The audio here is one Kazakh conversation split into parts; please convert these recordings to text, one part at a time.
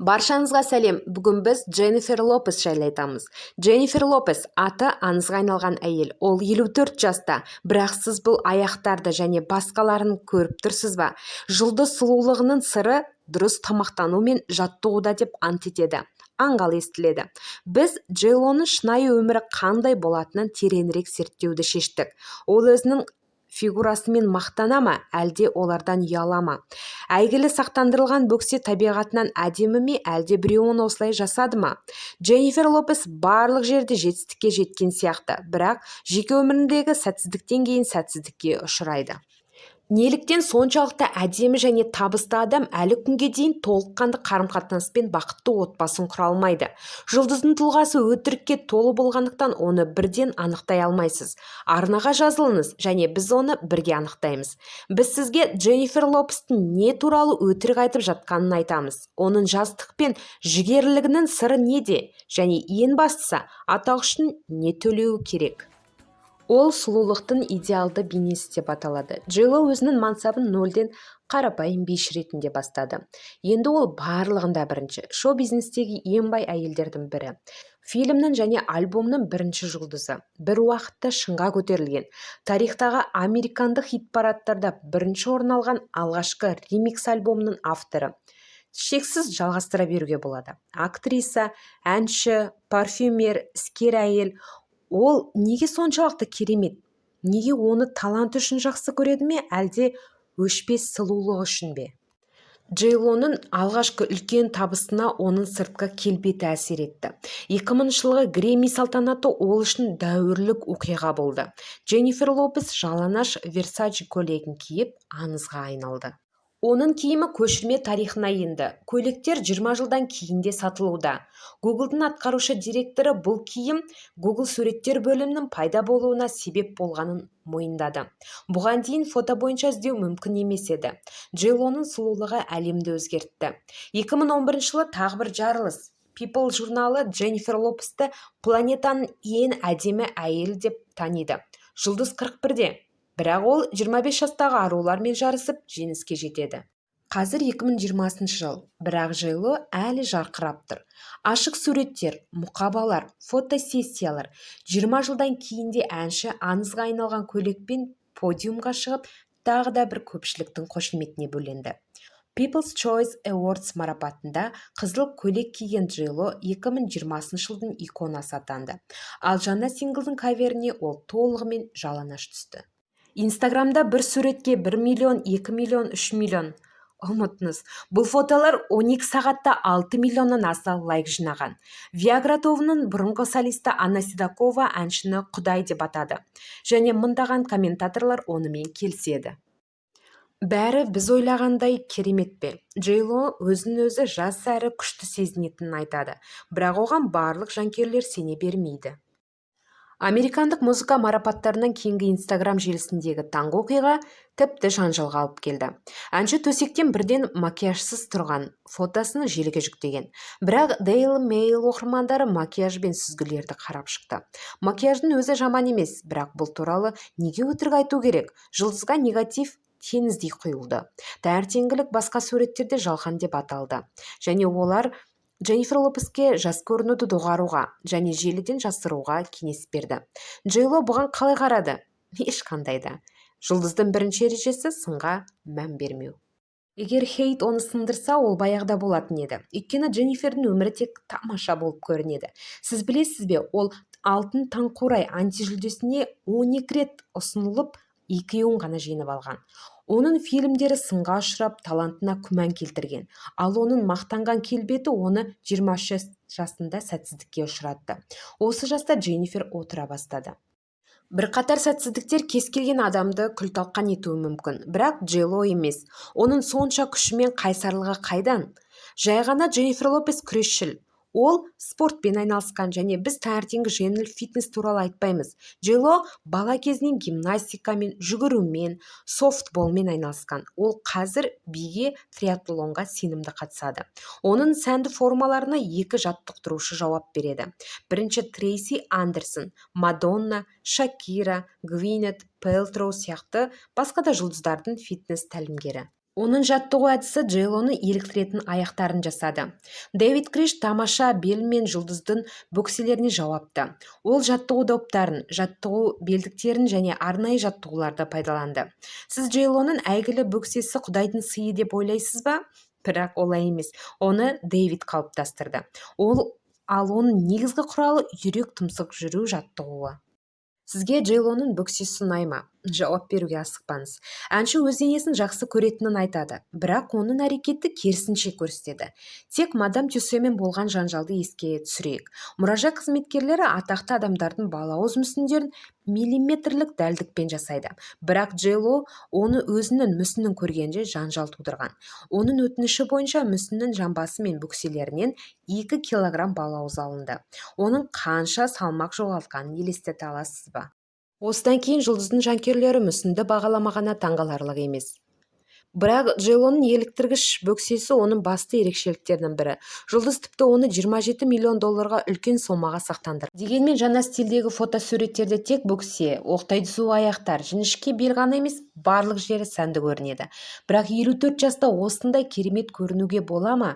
Баршаңызға сәлем! Бүгін біз Дженнифер Лопес жайлы айтамыз. Дженнифер Лопес – аты аңызға айналған әйел. Ол 54 жаста, бірақ сіз бұл аяқтарды және басқаларын көріп тұрсыз ба? Жұлдыз сұлулығының сыры дұрыс тамақтану мен жаттығуда деп ант етеді. Аңғал естіледі. Біз Джейлоның шынайы өмірі қандай болатынын тереңірек зерттеуді шештік. Ол өзінің фигурасымен мақтана ма, әлде олардан ұяла ма? Әйгілі сақтандырылған бөксе табиғатынан әдемі ме, әлде біреу оны осылай жасады ма? Дженнифер Лопес барлық жерде жетістікке жеткен сияқты, бірақ жеке өміріндегі сәтсіздіктен кейін сәтсіздікке ұшырайды. Неліктен соншалықты әдемі және табысты адам әлі күнге дейін толыққанды қарым-қатынас пен бақытты отбасын құра алмайды? Жұлдыздың тұлғасы өтірікке толы болғандықтан, оны бірден анықтай алмайсыз. Арнаға жазылыңыз және біз оны бірге анықтаймыз. Біз сізге Дженнифер Лопестің не туралы өтірік айтып жатқанын айтамыз, оның жастық пен жігерлілігінің сыры неде және ең бастысы, атақ үшін не төлеуі керек. Ол сұлулықтың идеалды бейнесі деп аталады. Джейло өзінің мансабын нөлден, қарапайым биші ретінде бастады. Енді ол барлығында бірінші, шоу-бизнестегі ең бай әйелдердің бірі, фильмнің және альбомның бірінші жұлдызы, бір уақытта шыңға көтерілген, тарихтағы американдық хит-парадтарда бірінші орын алған алғашқы ремикс альбомының авторы. Шексіз жалғастыра беруге болады. Актриса, әнші, парфюмер, іскер әйел. Ол неге соншалықты керемет? Неге оны таланты үшін жақсы көреді ме, әлде өшпес сұлулығы үшін бе? Джейлоның алғашқы үлкен табысына оның сыртқы келбеті әсер етті. 2000 жылғы Грэмми салтанаты ол үшін дәуірлік оқиға болды. Дженнифер Лопес жалаңаш Версаче көйлегін киіп, аңызға айналды. Оның киімі көшірме тарихына енді. Көйлектер 20 жылдан кейін де сатылуда. Гуглдың атқарушы директоры бұл киім Google суреттер бөлімінің пайда болуына себеп болғанын мойындады. Бұған дейін фото бойынша іздеу мүмкін емес еді. Джейлоның сұлулығы әлемді өзгертті. 2011 жылы тағы бір жарылыс: People журналы Дженнифер Лопесті планетаның ең әдемі әйелі деп таниды. Жұлдыз 41-де, бірақ ол 25 жастағы арулармен жарысып, жеңіске жетеді. Қазір 2020 жыл, бірақ Джейло әлі жарқырап тұр. Ашық суреттер, мұқабалар, фотосессиялар. 20 жылдан кейін де әнші аңызға айналған көйлекпен подиумға шығып, тағы да бір көпшіліктің қошеметіне бөленді. People's Choice Awards марапатында қызыл көйлек киген Джейло 2020 жылдың иконасы атанды. Ал жаңа синглдың каверіне ол толығымен жалаңаш түсті. Инстаграмда бір суретке 1 миллион, 2 миллион, 3 миллион. Ұмытыңыз, бұл фотолар 12 сағатта 6 миллионнан аса лайк жинаған. Виагра тобының бұрынғы солисті Анна Седокова әншіні құдай деп атады және мыңдаған комментаторлар онымен келіседі. Бәрі біз ойлағандай керемет пе? Джейло өзін өзі жас әрі күшті сезінетінін айтады, бірақ оған барлық жанкүйерлер сене бермейді. Американдық музыка марапаттарынан кейінгі Инстаграм желісіндегі таңғы оқиға тіпті жанжалға алып келді. Әнші төсектен бірден макияжсыз тұрған фотосын желіге жүктеген, бірақ Daily Mail оқырмандары макияж бен сүзгілерді қарап шықты. Макияждың өзі жаман емес, бірақ бұл туралы неге өтірік айту керек? Жұлдызға негатив теңіздей құйылды. Таңертеңгілік басқа суреттерде жалған деп аталды және олар Дженнифер Лопеске жас көрінуді доғаруға және желіден жасыруға кеңес берді. Джейло бұған қалай қарады? Ешқандай да. Жұлдыздың бірінші ережесі – сынға мән бермеу. Егер хейт оны сындырса, ол баяғыда болатын еді, өйткені Дженнифердің өмірі тек тамаша болып көрінеді. Сіз білесіз бе, ол «Алтын таңқурай» антижүлдесіне 12 рет ұсынылып, екеуін ғана жеңіп алған. Оның фильмдері сынға ұшырап, талантына күмән келтірген. Ал оның мақтанған келбеті оны 23 жасында сәтсіздікке ұшыратты. Осы жаста Дженнифер отыра бастады. Бірқатар сәтсіздіктер кез келген адамды күл-талқан етуі мүмкін, бірақ Джейло емес. Оның сонша күші мен қайсарлығы қайдан? Жай ғана Дженнифер Лопес күресшіл. Ол спортпен айналысқан және біз таңертеңгі жеңіл фитнес туралы айтпаймыз. Джейло бала кезінен гимнастикамен, жүгірумен, софтболмен айналысқан. Ол қазір биге, триатлонға сенімді қатысады. Оның сәнді формаларына екі жаттықтырушы жауап береді. Бірінші Трейси Андерсон, Мадонна, Шакира, Гвинет Пелтроу сияқты басқа да жұлдыздардың фитнес тәлімгері. Оның жаттығу әдісі Джейлоны еліктіретін аяқтарын жасады. Дэвид Криш тамаша бел мен жұлдыздың бөкселеріне жауапты. Ол жаттығу доптарын, жаттығу белдіктерін және арнайы жаттығуларды пайдаланды. Сіз Джейлоның әйгілі бөксесі құдайдың сыйы деп ойлайсыз ба? Бірақ олай емес. Оны Дэвид қалыптастырды. Ал оның негізгі құралы үйрек тұмсық жүру жаттығуы. Сізге Джейлоның бөксесі ұнай ма? Жауап беруге асықпаңыз. Әнші өз денесін жақсы көретінін айтады, бірақ оның әрекеті керісінше көрсетеді. Тек мадам Тюссомен болған жанжалды еске түсірейік. Мұражай қызметкерлері атақты адамдардың балауыз мүсіндерін миллиметрлік дәлдікпен жасайды. Бірақ Джейло оны өзінің мүсінін көргенде жанжал тудырған. Оның өтініші бойынша мүсіннің жамбасы мен бөкселерінен 2 килограмм балауыз алынды. Оның қанша салмақ жоғалтқанын елестете аласыз ба? Осыдан кейін жұлдыздың жанкүйерлері мүсінді бағаламағаны таңғаларлық емес. Бірақ Джейлоның еліктіргіш бөксесі оның басты ерекшеліктерінің бірі. Жұлдыз тіпті оны 27 миллион долларға үлкен сомаға сақтандырды. Дегенмен жаңа стильдегі фотосуреттерде тек бөксе, оқтай түзу аяқтар, жіңішке бел ғана емес, барлық жері сәнді көрінеді. Бірақ 54 жаста осындай керемет көрінуге бола ма?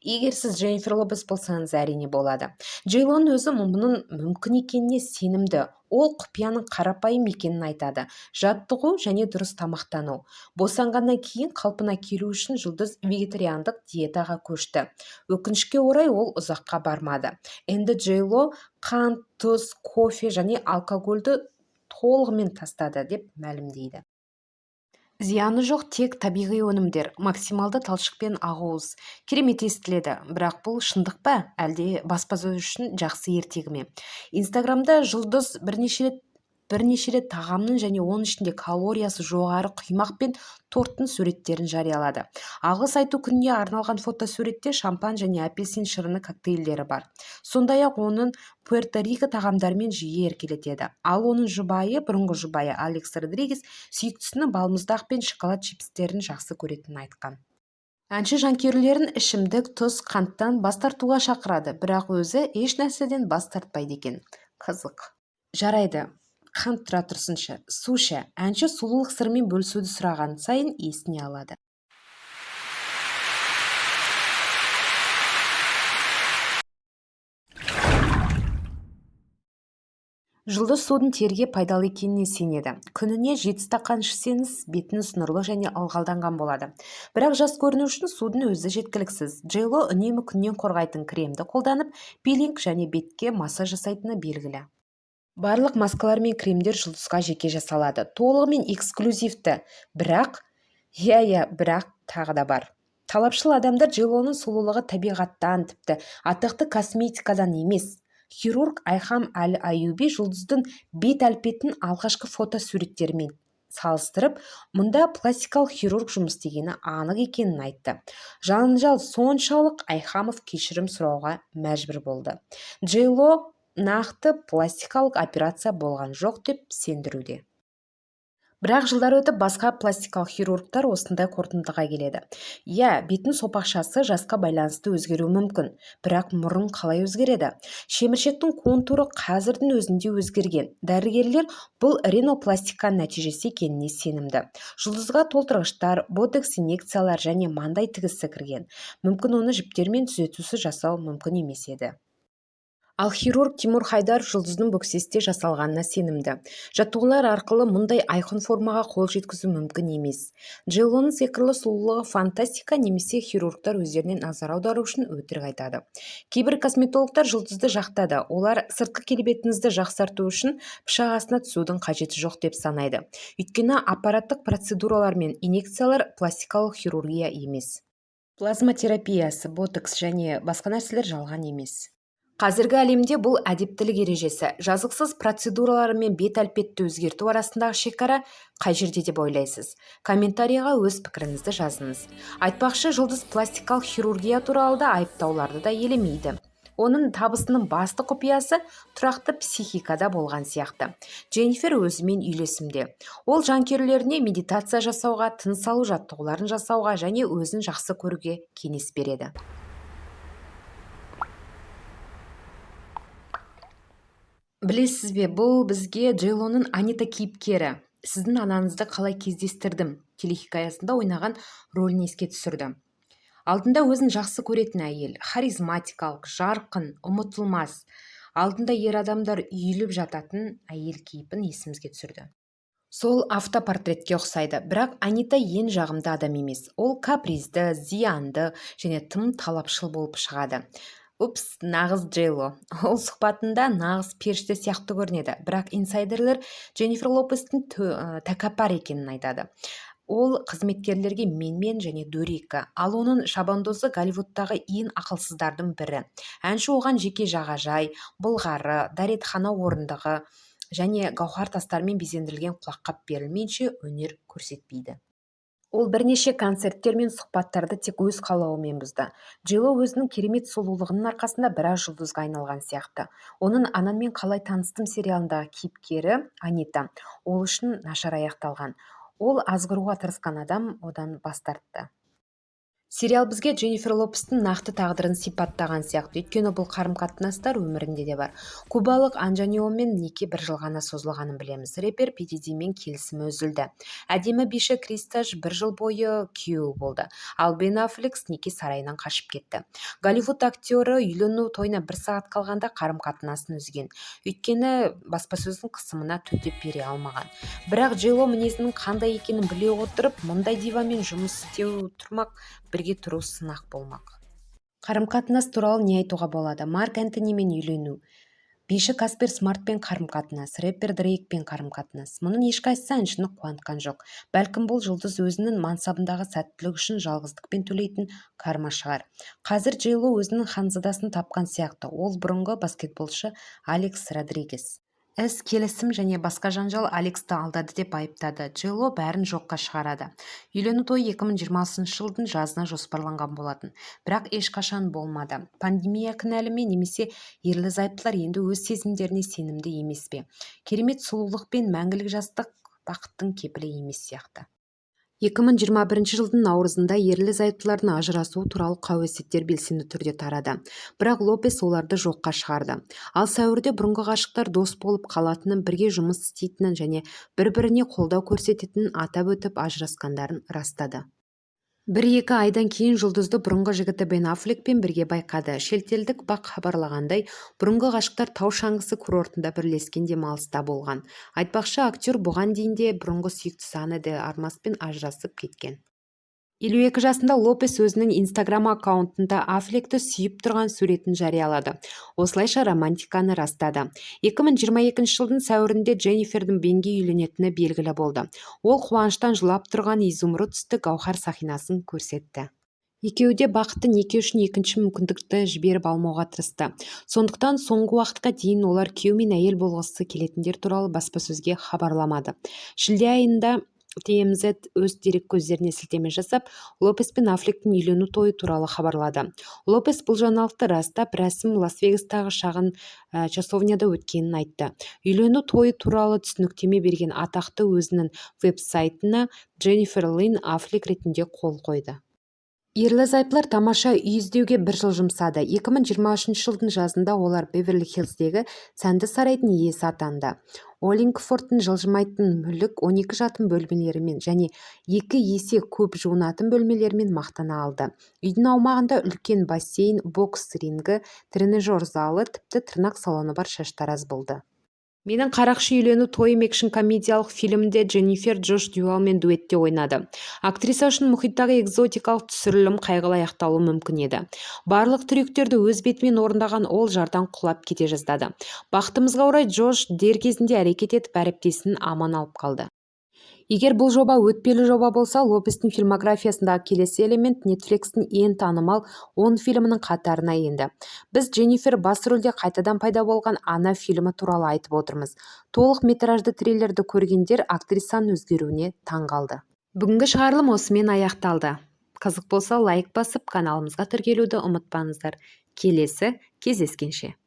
Егер сіз Дженнифер Лопес болсаңыз, әрине болады. Джейлоның өзі мұның мүмкін екеніне сенімді. Ол құпияның қарапайым екенін айтады. Жаттығу және дұрыс тамақтану. Босанғаннан кейін қалпына келу үшін жұлдыз вегетариандық диетаға көшті. Өкінішке орай, ол ұзаққа бармады. Енді Джейло қант, тұз, кофе және алкогольді толығымен тастады деп мәлімдейді. Зияны жоқ тек табиғи өнімдер, максималды талшық пен ақуыз. Керемет естіледі, бірақ бұл шындық па, әлде баспасөз үшін жақсы ертегі ме? Инстаграмда жұлдыз бірнеше рет тағамның және оның ішінде калориясы жоғары құймақ пен торттың суреттерін жариялады. Алғыс айту күніне арналған фотосуретте шампан және апельсин шырыны коктейльдері бар. Сондай-ақ оның Пуэрто-Рико тағамдарымен жиі еркелетеді. Ал оның жұбайы, бұрынғы жұбайы Алекс Родригес сүйіктісінің балмұздақ пен шоколад чипстерін жақсы көретінін айтқан. Әнші жанкүйерлерін ішімдік, тұз, қанттан бас тартуға шақырады, бірақ өзі еш нәрседен бас тартпайды екен. Қызық. Жарайды, қант тұра тұрсыншы, су ше? Әнші сұлулық сырымен бөлісуді сұраған сайын есіне алады. Жұлдыз судың теріге пайдалы екеніне сенеді. Күніне 7 стақан ішсеңіз, бетіңіз нұрлы және ылғалданған болады. Бірақ жас көріну үшін судың өзі жеткіліксіз. Джейло үнемі күннен қорғайтын кремді қолданып, пилинг және бетке массаж жасайтыны белгілі. Барлық маскалар мен кремдер жұлдызға жеке жасалады. Толығымен эксклюзивті. Бірақ, иә, бірақ тағы да бар. Талапшыл адамдар Джейлоның сұлулығы табиғаттан, тіпті атақты косметикадан емес. Хирург Айхам Әл-Аюби жұлдыздың бет әлпетін алғашқы фотосуреттерімен салыстырып, мұнда пластикалық хирург жұмыс істегені анық екенін айтты. Жанжал соншалық, Айхамов кешірім сұрауға мәжбүр болды. Джейло нақты пластикалық операция болған жоқ деп сендіруде. Бірақ жылдар өтіп басқа пластикалық хирургтар осындай қорытындыға келеді. Иә, беттің сопақшасы жасқа байланысты өзгеруі мүмкін, бірақ мұрын қалай өзгереді? Шеміршектің контуры қазірдің өзінде өзгерген. Дәрігерлер бұл ринопластиканың нәтижесі екеніне сенімді. Жұлдызға толтырғыштар, ботокс инъекциялар және маңдай тігісі кірген. Мүмкін оны жіптермен түзетусіз жасау мүмкін емес еді. Ал хирург Тимур Хайдаров жұлдыздың бөксесі жасалғанына сенімді. Жаттығулар арқылы мұндай айқын формаға қол жеткізу мүмкін емес. Джейлоның сиқырлы сұлулығы фантастика немесе хирургтар өздеріне назар аудару үшін өтірік айтады. Кейбір косметологтар жұлдызды жақтады. Олар сыртқы келбетіңізді жақсарту үшін пышақ астына түсудің қажеті жоқ деп санайды. Өйткені аппараттық процедуралар мен инъекциялар пластикалық хирургия емес. Плазма терапиясы, ботокс және басқа нәрселер жалған емес. Қазіргі әлемде бұл әдептілік ережесі. Жазықсыз процедуралар мен бет әлпетті өзгерту арасындағы шекара қай жерде деп ойлайсыз? Комментарийға өз пікіріңізді жазыңыз. Айтпақшы, жұлдыз пластикалық хирургия туралы да айыптауларды да елемейді. Оның табысының басты құпиясы тұрақты психикада болған сияқты. Дженнифер өзімен үйлесімде. Ол жанкүйерлеріне медитация жасауға, тыныс алу жаттығуларын жасауға және өзін жақсы көруге кеңес береді. Білесіз бе, бұл бізге Джейлоның Анита кейіпкері. Сіздің анаңызды қалай кездестірдім телехикаясында ойнаған рөлін еске түсірді. Алдында өзін жақсы көретін әйел, харизматикалық, жарқын, ұмытылмас, алдында ер адамдар үйіліп жататын әйел кейпін есімізге түсірді. Сол автопортретке ұқсайды, бірақ Анита ең жағымды адам емес. Ол капризді, зиянды және тым талапшыл болып шығады. Упс, нағыз Джейло. Ол сұхбатында нағыз періште сияқты көрінеді, бірақ инсайдерлер Дженнифер Лопестің тәкаппар екенін айтады. Ол қызметкерлерге менмен және дөрекі, ал оның шабандозы Голливудтағы ең ақылсыздардың бірі. Әнші оған жеке жағажай, былғары, дәретхана орындығы және гауһар тастармен безендірілген құлаққап берілмейінше өнер көрсетпейді. Ол бірнеше концерттер мен сұхбаттарды тек өз қалауымен бұзды. Джейло өзінің керемет сұлулығының арқасында біраз жұлдызға айналған сияқты. Оның «Анаммен қалай таныстым» сериалындағы кейіпкері Анита ол үшін нашар аяқталған. Ол азғыруға тырысқан адам одан бас тартты. Сериал бізге Дженнифер Лопестің нақты тағдырын сипаттаған сияқты, өйткені бұл қарым-қатынастар өмірінде де бар. Кубалық Анджаниомен неке бір жыл ғана созылғанын білеміз. Рэпер Пи Дидимен келісімі үзілді. Әдемі биші Кристаш бір жыл бойы күйеуі болды. Ал Бен Аффлек неке сарайынан қашып кетті. Голливуд актері үйлену тойына бір сағат қалғанда қарым-қатынасын үзген. Өйткені баспасөздің қысымына төтеп бере алмаған. Бірақ Джейло мінезінің қандай екенін біле отырып, мұндай дивамен жұмыс істеу тұрмақ, бірге тұру сынақ болмақ. Қарым-қатынас туралы не айтуға болады? Марк Энтонимен үйлену, биші Каспер Смартпен қарым-қатынас, рэпер Дрейкпен қарым-қатынас. Мұның ешқайсысы әншіні қуантқан жоқ. Бәлкім, бұл жұлдыз өзінің мансабындағы сәттілік үшін жалғыздықпен төлейтін карма шығар. Қазір Джейло өзінің ханзадасын тапқан сияқты. Ол бұрынғы баскетболшы Алекс Родригес. Іс, келісім және басқа жанжал Алексті алдады деп айыптады. Джейло бәрін жоққа шығарады. Үйлену тойы 2020 жылдың жазына жоспарланған болатын, бірақ ешқашан болмады. Пандемия кінәлі ме немесе ерлі-зайыптылар енді өз сезімдеріне сенімді емес пе? Керемет сұлулық пен мәңгілік жастық бақыттың кепілі емес сияқты. 2021 жылдың наурызында ерлі-зайыптылардың ажырасуы туралы қауесеттер белсенді түрде тарады. Бірақ Лопес оларды жоққа шығарды. Ал сәуірде бұрынғы ғашықтар дос болып қалатынын, бірге жұмыс істейтінін және бір-біріне қолдау көрсететінін атап өтіп, ажырасқандарын растады. Бір-екі айдан кейін жұлдызды бұрынғы жігіті Бен Аффлекпен бірге байқады. Шетелдік БАҚ хабарлағандай, бұрынғы ғашықтар тау шаңғысы курортында бірлескен демалыста болған. Айтпақшы, актер бұған дейін де бұрынғы сүйіктісі Ана де Армаспен ажырасып кеткен. 52 жасында Лопес өзінің Инстаграм аккаунтында Аффлекті сүйіп тұрған суретін жариялады. Осылайша романтиканы растады. 2022 жылдың сәуірінде Дженнифердің Бенге үйленетіні белгілі болды. Ол қуаныштан жылап тұрған изумруд түсті гауһар сақинасын көрсетті. Екеуі де бақытты неке үшін екінші мүмкіндікті жіберіп алмауға тырысты. Сондықтан соңғы уақытқа дейін олар күйеу мен әйел болғысы келетіндер туралы баспасөзге хабарламады. Шілде айында TMZ өз дереккөздеріне сілтеме жасап, Лопес пен Аффлектің үйлену тойы туралы хабарлады. Лопес бұл жаңалықты растап, рәсім Лас-Вегастағы шағын часовняда өткенін айтты. Үйлену тойы туралы түсініктеме берген атақты өзінің веб-сайтына Дженнифер Лин Аффлек ретінде қол қойды. Ерлі-зайыптылар тамаша үй іздеуге бір жыл жұмсады. 2023 жылдың жазында олар Беверли-Хиллздегі сәнді сарайдың иесі атанды. Уоллингфордтың жылжымайтын мүлік 12 жатын бөлмелерімен және екі есе көп жуынатын бөлмелерімен мақтана алды. Үйдің аумағында үлкен бассейн, бокс рингі, тренажер залы, тіпті тырнақ салоны бар шаштараз болды. «Менің қарақшы үйлену тойым» экшн-комедиялық фильмінде Дженнифер Джош Дювалмен дуэтте ойнады. Актриса үшін мұхиттағы экзотикалық түсірілім қайғылы аяқталуы мүмкін еді. Барлық трюктерді өз бетімен орындаған ол жардан құлап кете жаздады. Бақытымызға орай, Джош дер кезінде әрекет етіп, әріптесін аман алып қалды. Егер бұл жоба өтпелі жоба болса, Лопестің фильмографиясындағы келесі элемент Netflixтің ең танымал 10 фильмінің қатарына енді. Біз Дженнифер бас рөлде қайтадан пайда болған «Ана» фильмі туралы айтып отырмыз. Толық метражды трейлерді көргендер актрисаның өзгеруіне таң қалды. Бүгінгі шығарылым осымен аяқталды. Қызық болса, лайк басып, каналымызға тіркелуді ұмытпаңыздар. Келесі кездескенше!